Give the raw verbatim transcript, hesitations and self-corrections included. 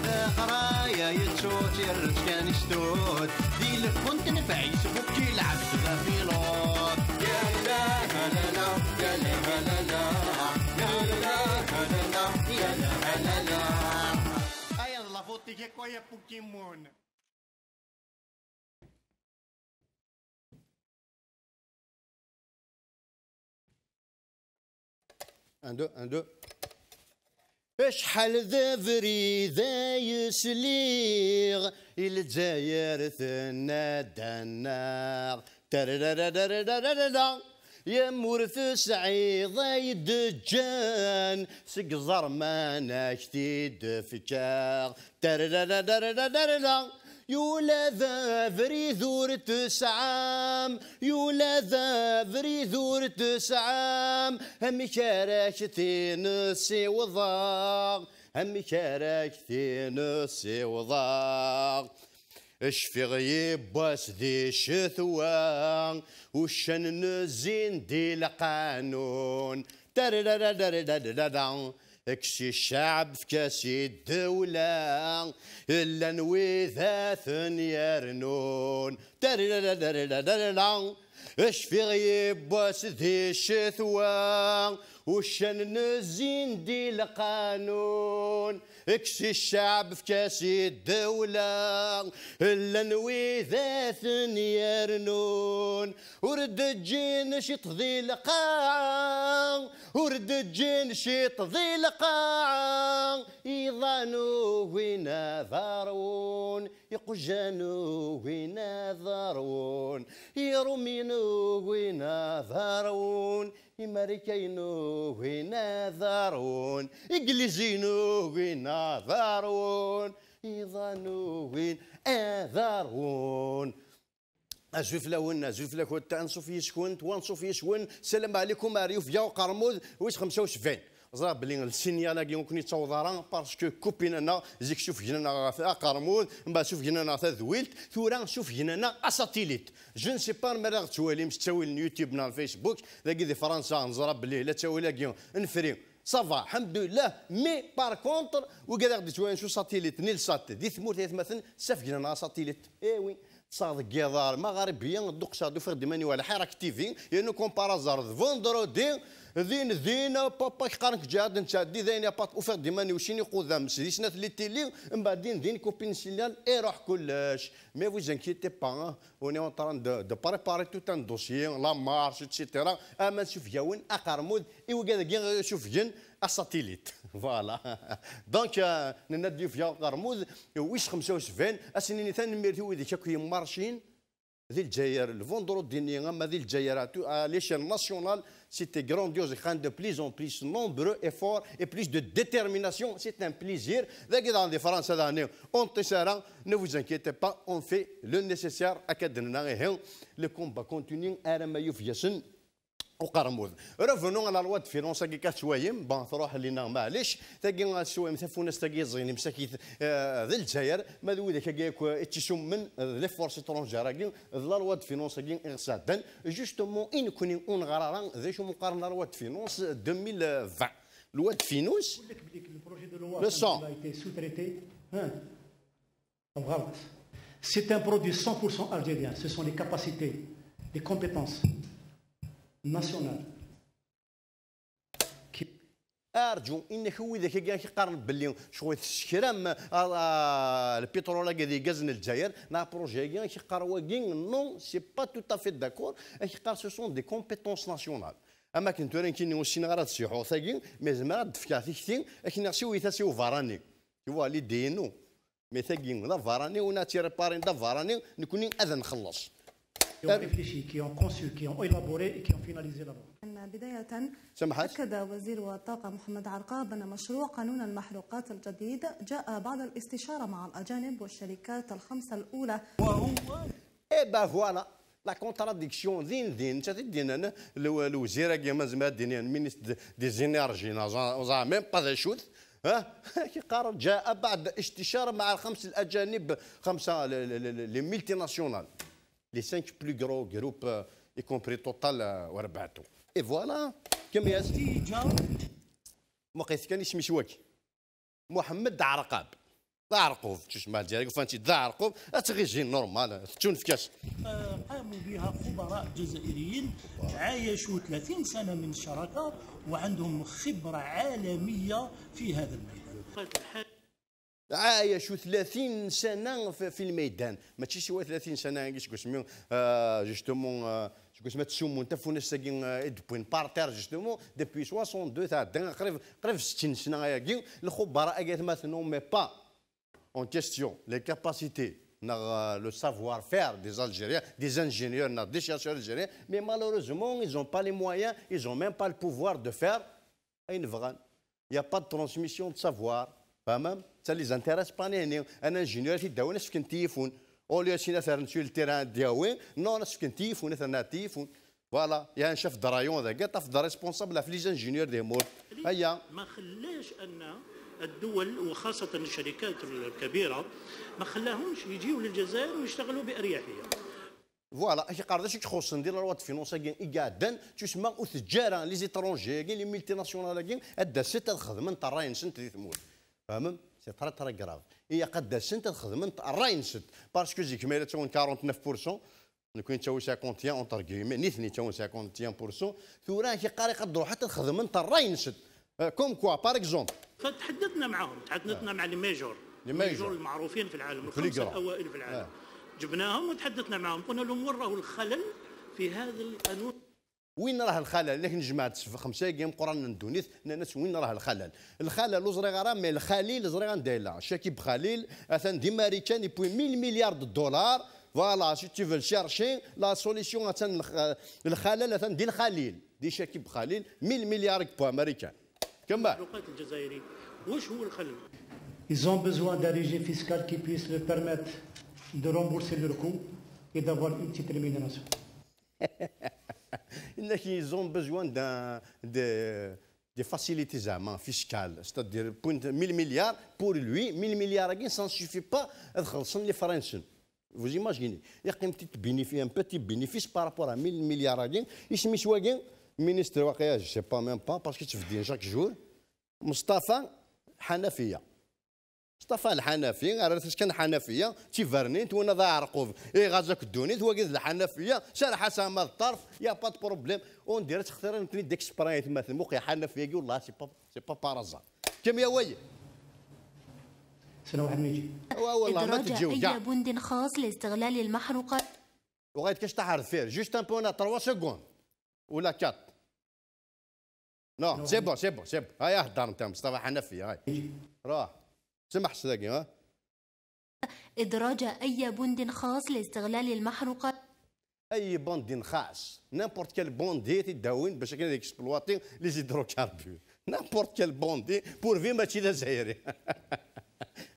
Leɣraya yettu tirret kan istut. Di lkun tenfeɛ yesbukki lɛebd d apilot. Yalla halala, yalla halala, yalla halala, yalla halala. Aya d la faute-ik akk, ay a Pokémon. Un, deux, un, deux. Acḥal d abrid ay sliɣ, i Lezzayer tenna-d annaɣ. Tararararararara. Yam ur tesɛiḍ ay d-ǧǧan, seg ẓerman ak-t-id-fkeɣ. Tarararararara. Yula d abrid ur tesɛam, yula d abrid ur tesɛam, amek ara ak-t-in-ssiwḍeɣ, amek ara ak-t-in-ssiwḍeɣ? Cfiɣ yiwwas di ccetwa, uccan nezzin di lqanun. Tarararararara. Kkes i cceɛb, efk-as i ddewla, llan wid a ten-yernun. Tarararararara. Cfiɣ yiwwas di ccetwa, uccan nezzin di lqanun. Kkes i cceɛb, efk-as i ddewla, llan wid a ten-yernun. Ur d-ǧǧin ciṭ di lqaɛa, ur d-ǧǧin ciṭ di lqaɛa. Iḍan ugin ad ṛwun, iqjan ugin ad ṛwun, iṛumyen ugin ad ṛwun, imarikayen ugin ad ṛwun, igliziyen ugin ad ṛwun, iḍan ugin ad ṛwun. Azul fell-awen, azul fell-akent, anṣuf yis-kent, wanṣuf yis-wen. Salam ɛlikum, ar yufga uqermud, wis xemsa u sebɛin. Ẓriɣ belli lsinyal-agi ur ken-yettaweḍ ara, parce que kupin-aneɣ, zik sufgen-aneɣ ɣef aqermud, mbeɛd sufgen-aneɣ tadwilt, tura sufgen-aneɣ asatilit. Je ne sais pas ma la ɣ-tettwalim s ttawil n YouTube neɣ Facebook, dagi di Fransa neẓra belli la ttawil-agi nefri. Ça va, alḥemdulillah, mais par contre, wigad aɣ-d-ittwalin s usatilit n Ilsat di tmurt aytmaten, safgen-aneɣ asatilit. Eh oui. Ṭṭseɣ deg yiḍ ar Maɣribiya, dduqseɣ-d, ufiɣ-d iman-iw ar Lḥirak T V, yernu comparazer d vendredi, din din, papa, qqaren-k ǧaɛed nettɛeddi, dayen, papa, ufiɣ-d iman-iw sin iqudam, s di snat les télé, mbeɛd din din, kupin signal, iruḥ kullec. Mais vous inquiétez pas, hein, on est en train de, de préparer tout un dossier, la marche, et cetera. Aman sufgawen, aqermud, i wigad-agi sufgen, asatilit. Voilà. Donc, euh, nenna-d yufga aqermud, wis xemsa u sebɛin, ad s-nini tanemmirt i wid-ik akk yemmarcin di Lezzayer, le vendredi-nni, ama di Lezzayer, à tout, à l'échelle nationale, c'était grandiose, de plus en plus nombreux efforts et plus de détermination, c'est un plaisir. Dagi daɣen di Fransa, daɣen, ur neṭṭis ara, ne vous inquiétez pas, on fait le nécessaire, akka d-nenna, ihi, le combat continue, arama yufeg-asen uqermud. Revenons à la loi de finances-agi, ka tettwayim, bon, truḥ lina, maɛlic, tagi, ad tettwayim tafunast-agi, ẓin, imsakit, eh, d Lezzayer, ma d widak-agi akk, eh, i ttisummen, eh, d les forces étrangères-agi, d la loi de finances-agi i ɣ-sɛeddan. Justement, i nekni ur neɣra ara, d acu mu qqaren la loi de finances deux mille vingt. Loi de finances, le cent. Hein. Donc voilà. C'est un produit cent pour cent algérien. Ce sont les capacités, les compétences nationales. Arǧu, inna-k widak-agi ak-iqqaren belli ccɣel tessekram, ah, ah, lpiṭrul-agi d igaz n Lezzayer, neɣ apṛuji-agi, ak-iqqar wagi, non, c'est pas tout à fait d'accord, ak-iqqar ce sont des compétences nationales. Am akken tura nekkini ur ssineɣ ara ad ssiḥuɣ tagi, mais zemreɣ ad d-fkeɣ tikti, akken siwit-as i uberrani. Tu vois, l'idée-inu. Mais tagi d aberrani, win ad tt-iréparin d aberrani, nekkni ad nxelleṣ. Qui ont réfléchi, qui ont conçu, qui ont élaboré et qui ont finalisé la loi. بداية، سمحت؟ أكد وزير الطاقة محمد عرقاب أن مشروع قانون المحروقات الجديد جاء بعد الاستشارة مع الأجانب والشركات الخمسة الأولى. Et ben voilà, la contradiction, din din, netta t-id-yennan, le, lewzir-agi, ma nezmer ad d-nini, ministre de, des énergies, neɣ ẓ-, ẓ-, même pas d acu-t, ha? Yeqqar, جاء بعد استشارة مع الخمس الأجانب، خمسة، les, les, les, les multinationales, les cinq plus gros groupes, euh, y compris Total, euh, وربعتو. Et voilà, كم ياس؟ Muqit kan isem-is wagi. Muḥemmed Ɛerqab. D aɛerqub, tusma Lezzayer, ufan-tt-id d aɛerqub, ad tɣizi normal, tettunefk-as. قاموا بها خبراء جزائريين عايشوا ثلاثين سنة من الشراكة وعندهم خبرة عالمية في هذا الميدان. عايشوا ثلاثين سنة في في الميدان، ماشي سوى ثلاثين سنة كي سكوسمي آه جوستومون آه سكوسمي تسومون تفونا ساكي آه دوبوين بارتير جوستومون دوبوي soixante-deux تاع الدين قريب قريب ستين سنة ياكي الخبراء اكيد ما تنو مي با en question les capacités, le savoir-faire des Algériens, des ingénieurs, des chercheurs algériens, mais malheureusement, ils n'ont pas les moyens, ils n'ont même pas le pouvoir de faire. Il n'y a pas de transmission de savoir. Pas même, ça ne les intéresse pas. Un ingénieur qui doit se au lieu de se sur le terrain, non, ce qu'il faut, voilà, il y a un chef de rayon, il y a un responsable, les ingénieurs des morts. ما خلاش ان الدول وخاصه الشركات الكبيره ما خلاهمش يجيو للجزائر ويشتغلوا باريحيه. Voilà, كيقال هذا الشيء يخص ندير la loi de finances كاع دان تسمى وتجارة les étrangers كاع les multinationales كاع هدا ست تخدم انت الراي نسنت دي ثمور. فاهم؟ C'est très très grave. هي قد سنت تخدم انت الراي نسد parce que زيك ما تكون quarante-neuf pour cent نكون تساوي cinquante et un entre guillemets نيثني تساوي cinquante et un pour cent. ثورة كي قاري قد روحها تخدم انت الراي نسد. Comme quoi, par exemple. فتحدثنا معهم، تحدثنا مع les majors. Les majors. المعروفين في العالم، الخمسه الاوائل في العالم. جبناهم وتحدثنا معهم، قلنا لهم: وين راهو الخلل في هذا القانون؟ وين راه الخلل؟ لكن جمعت خمسه كيم قران ندونيت ناس وين راه الخلل؟ الخلل زريغ راه مي الخليل زريغ ندايلا شكيب خليل اثن دي ماريكان يبوي mille milliards de dollars. Voilà, si tu veux le chercher, la solution اثن الخلل اثن دي الخليل دي شكيب خليل mille milliards pour américain. كمل. الجزائري واش هو الخلل؟ Ils ont besoin d'un régime fiscal qui puisse leur permettre de rembourser leurs coûts et d'avoir une petite rémunération. Ils ont besoin d'un des facilités زعما fiscales, c'est-à-dire mille milliards pour lui, mille milliards ça ne suffit pas. Vous imaginez, il y a un petit bénéfice, un petit bénéfice par rapport à mille milliards. Il se met ministre, je sais pas même pas parce que tu veux dire chaque jour. Mustafa Hanafiya. Mustafa Lḥanafi, ara tis kan Ḥanafiya, d tibernin, twina d aɛerqub, iɣaz akk ddunit, wagi d Lḥanafiya, serreḥ-as ama d ṭṭerf, y a pas de problème. On dirait textirin nekni d exprès aytmaten, muqi Ḥanafi-agi, والله c'est pas, c'est pas par hasard. كم يا وي؟ سنة واحد ميتين. والله ما تجيو كاع. بند خاص لاستغلال المحروقات. وغايت كاش تحرد فيه، juste un peu, trois secondes ولا quatre. Non, c'est bon, c'est bon, c'est bon. هاي هدر انت مصطفى حنفي، هاي. روح. سمح سلاقي، ها؟ إدراج أي بند خاص لاستغلال المحروقات. أي بند خاص، n'importe quel bond يداوين باش كاين exploiter les hydrocarbures. N'importe quel bond، pourvu ماشي جزائري.